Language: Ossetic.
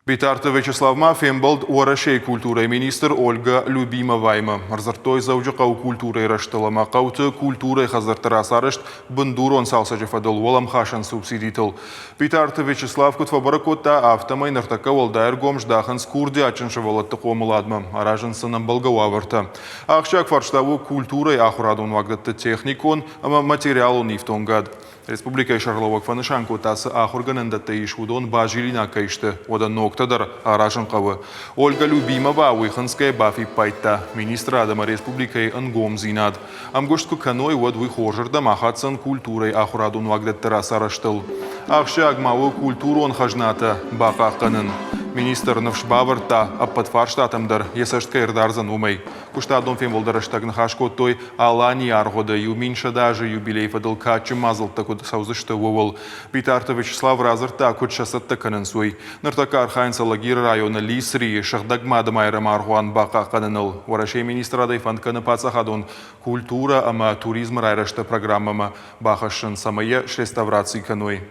Битарты Вячеслав ма фембӕлд Уӕрӕсейы культурӕйы министр Ольга Любимоваимӕ. Ӕрдзырдтой Дзӕуджыхъӕуы культурӕйы рӕзтыл ӕмӕ хъӕуты культурӕйы хӕдзӕртты рацарӕзт бындурон цалцӕджы фӕдыл уӕлӕмхасӕн субсидитыл. Битарты Вячеслав куыд фӕбӕрӕг кодта, афтӕмӕй ныртӕккӕ уӕлдай ӕргом здахынц курдиатджын сывӕллӕтты хъомыладмӕ, аразынц сын ӕмбӕлгӕ уавӕртӕ. Ахсджиаг фарста у культурӕйы ахуырадон уагдӕтты техникон ӕмӕ материалон ифтонгад. Республикӕйы сӕргълӕууӕг фӕнысан кодта, цы ахуыргӕнӕндӕттӕ ис, уыдон базилинаг кӕй сты, уӕдӕ ногтӕ дӕр аразын хъӕуы. Ольга Любимова уый хынцгӕйӕ бафиппайдта, министрад ӕмӕ республикӕйы ӕнгомдзинад. Ӕмгуыст куы кӕной, уӕд уый хорзырдӕм ахаддзӕн культурӕйы ахуырадон уагдӕтты рацарӕзтыл. Ахсджиаг ма у культурон хӕзнатӕ бахъахъхъӕнын. Министр ныфс бавӕрдта, ӕппӕт фарстатӕм дӕр йӕ цӕст кӕй ӕрдардзӕн, уымӕй. Куыстадон фембӕлды рӕстӕг ныхас кодтой Аланийы аргъуыды 1100 азы юбилейы фӕдыл кадджын мадзӕлттӕ куыд цӕудзысты, ууыл. Битарты Вячеслав радзырдта, куыд сӕ цӕттӕ кӕнынц, уый. Ныртӕккӕ архайынц Алагиры районы Лисрийы Сыгъдӕг Мадымайрӕмы аргъуан бахъахъхъӕныныл. Уӕрӕсейы министрадӕй фӕнд кӕны паддзахадон культурӕ ӕмӕ туризмы райрӕзты программӕмӕ бахӕссын, цӕмӕй йӕ среставраци кӕной.